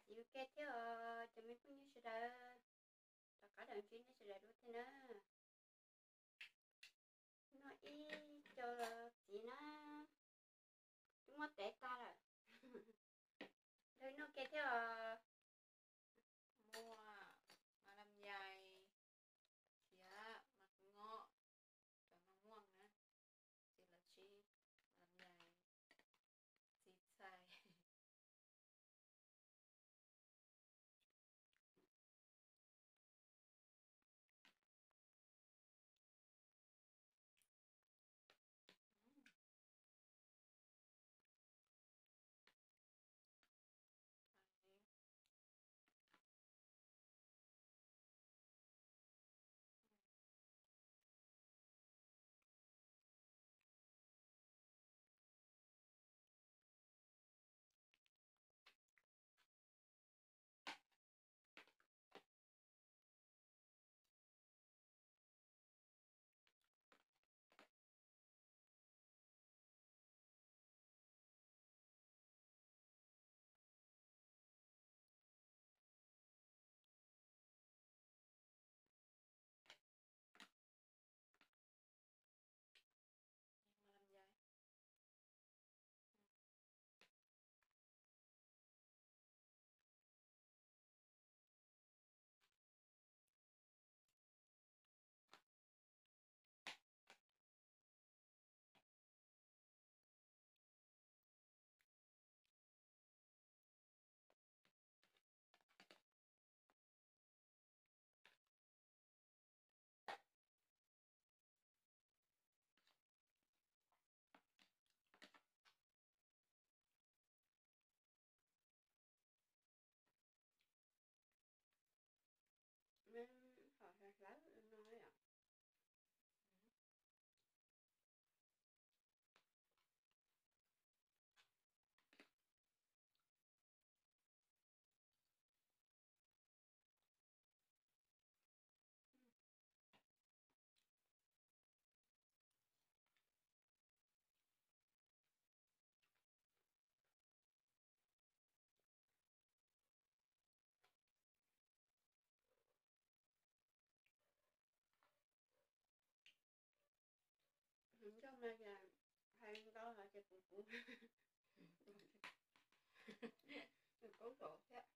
Txiv ua ke thiab os cov me phooj ywg sawv daws, rov qab los ntsib nej sawv daws dua thiab na. Noj ib co txiv na, twb muab tev tag lawm. Nrog noj ke thiab os. Muaj mas lam yais, thiab mas kua ngob, cov mas muaj na, txiv los tsis, mas lam yais, txiv txhais. Neb hom hlawv no yom. Ncauj mas yog hais ntau los ces puv puv, nws koob nkaus thiab.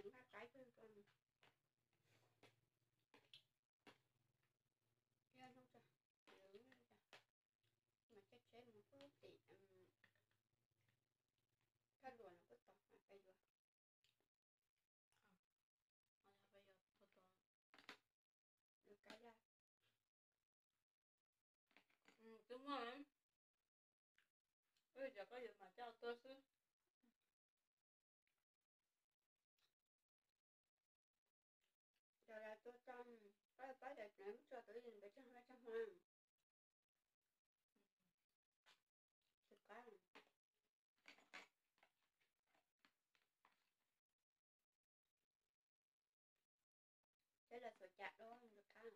Nqa qaib kawg koj. Ib hnub tso, mas caij tsheb mus puag tim thaj luas no puag tod mas peb yuav. Yuav kab yaj. Twb muaj, ua li cas koj yuav mam coj tuaj xwb. Cov lawv tuaj tso, koj pab cov tseem tso tus ib yam ntawd tso, tso hmo. Tsis qab. Peb los xuas cas dua nws qab.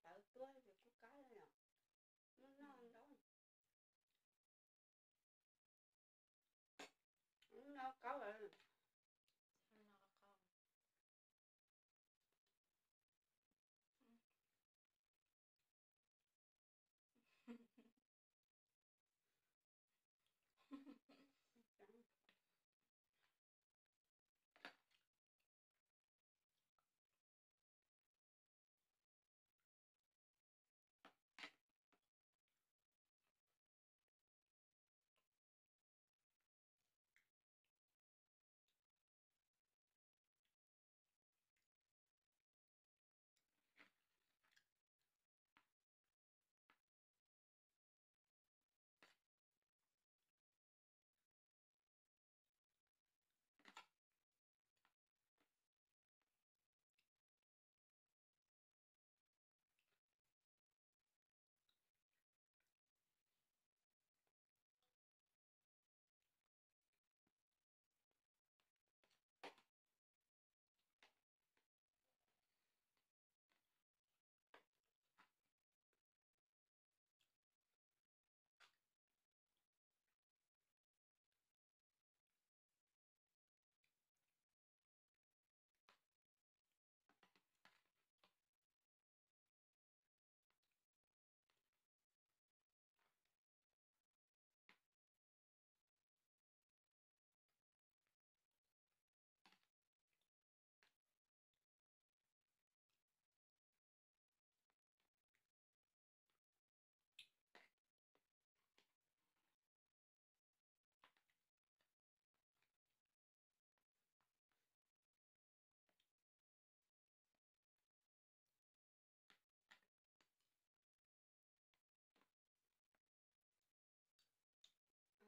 tawv tuab ces kuj kab lawm. Muab noj ntau, muab noj qaub lawm.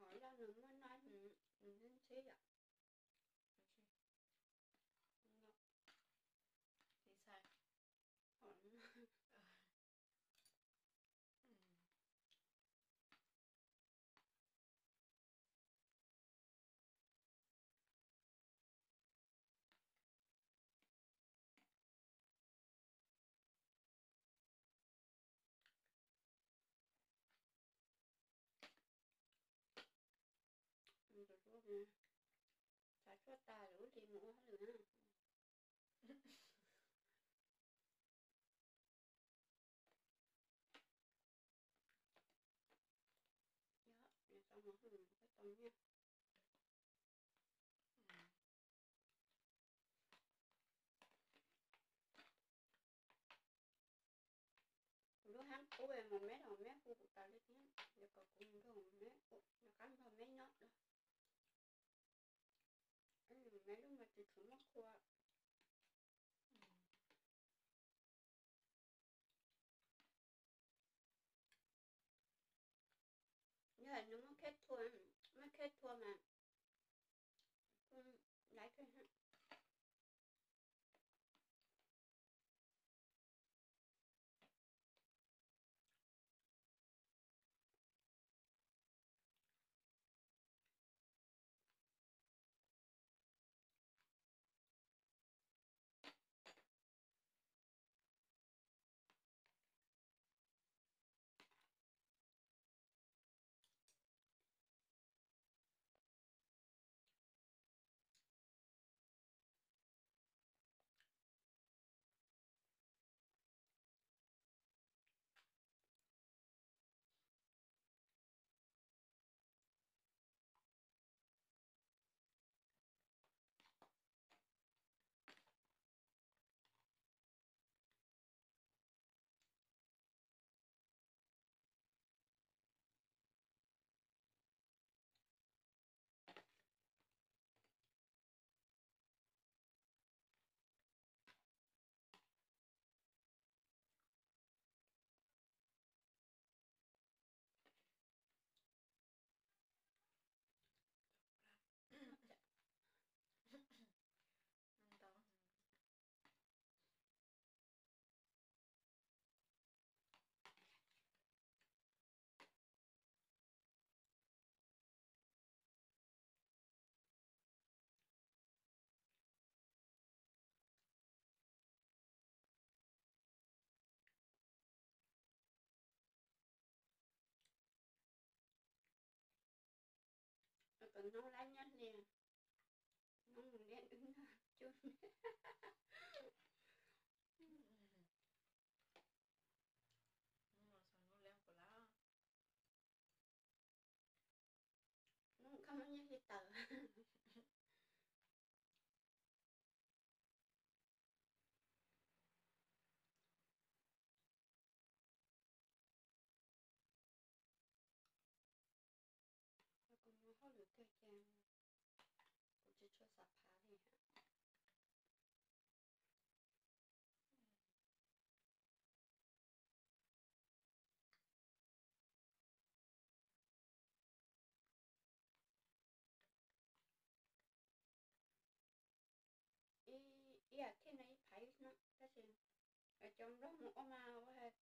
Hom loj nws muaj noj, nws ntsib yom. Xav tshuaj tas lawm wb li mus ua hauj lwm na. Tau mov hauj lwm tau nyiaj. Kuv lub hab qub mas meb los meb hu kuv tas li thiab, yog kom kuv mus nrog meb, nrog qab nrog meb nyob. Meb lub mas tsis tshua muaj qhua. Yog nws muaj kheb thua, muaj kheb thua mas kuj laiv kawg. Hnub lab nyob hnia, hnub mus liab wb noj cuj. Hnub koj muab nyob hli taws. Kuv nyob hauj lwm tiag ces kuv tsis tshua xav phav li. Ib, ib yam thiaj no ib phav ib hnub tab sis lawv cov nplooj mus ua mas ua, lawv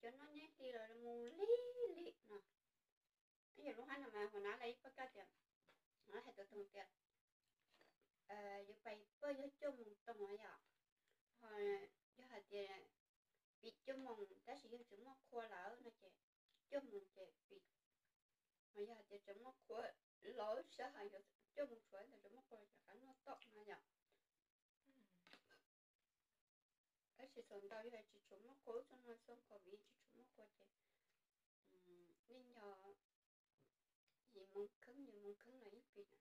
cov noj nyob hli los mus lig lig no. Ib yam lub hab no mas hua nav la ib pab kaj tias, hais tus toog tias yuav pais pawg yog cuaj moos toog yom, ho yog hais tias pib cuaj moos tab sis yog tseem muaj qhua lawm no ces cuaj moos ces pib, ho yog hais tias tseem muaj qhua lawm sab hais yog cuaj moos tshuav ntawd tseem muaj qhua ces rov qab noj tom no yom. Tab sis thaum ntau yog tsis tshua muaj qhua, txog no txog covid tsis tshua muaj qhua ces nej nco yim moos kheeb, yim moos kheeb los ib pib na.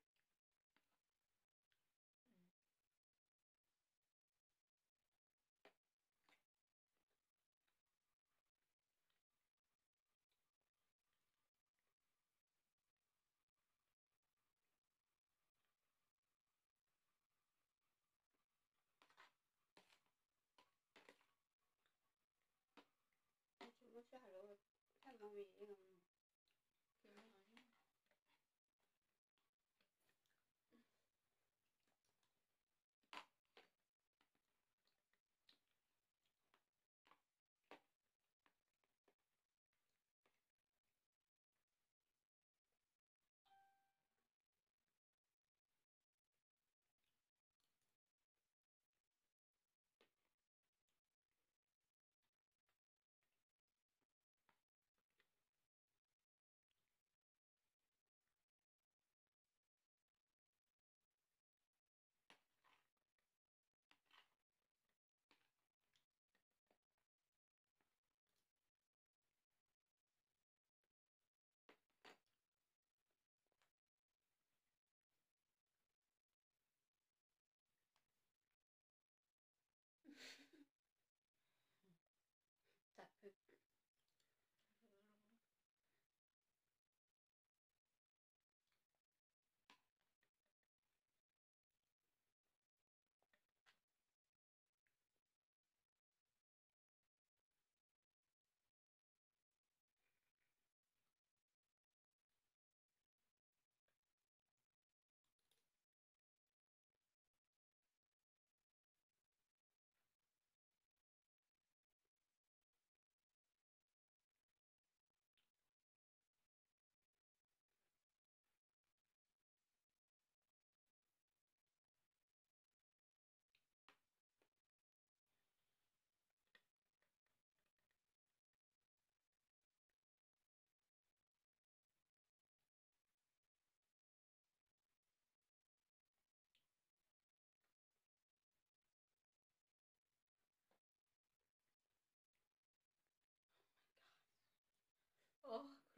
Tsis muaj sij hawm lawm, thaj no vim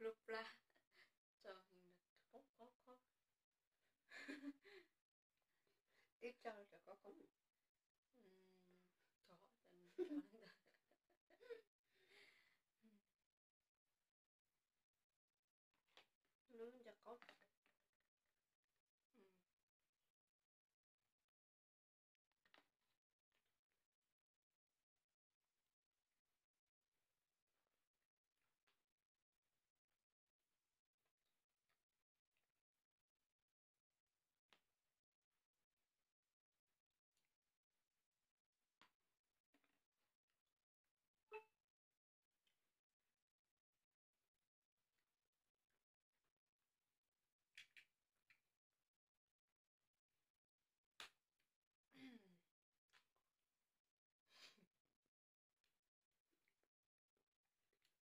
Lub plab tso heev, qab qab qab. Twb tso rau qab qab. Lub ntses qaub.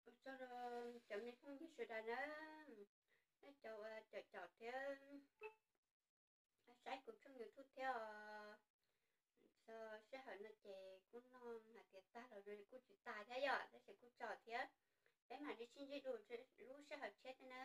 Ua tsaug rau cov me phooj ywg sawv daws na. Nyob cov caum caum thiab saib kuv tshooj YouTube thiab os. Sij hawm no ces kuj noj hais tias tag los kuj tsis tag thiab yom, tab sis kuj tso thiab. Peb mam li sib ntsib dua lub sij hawm tshiab thiab na.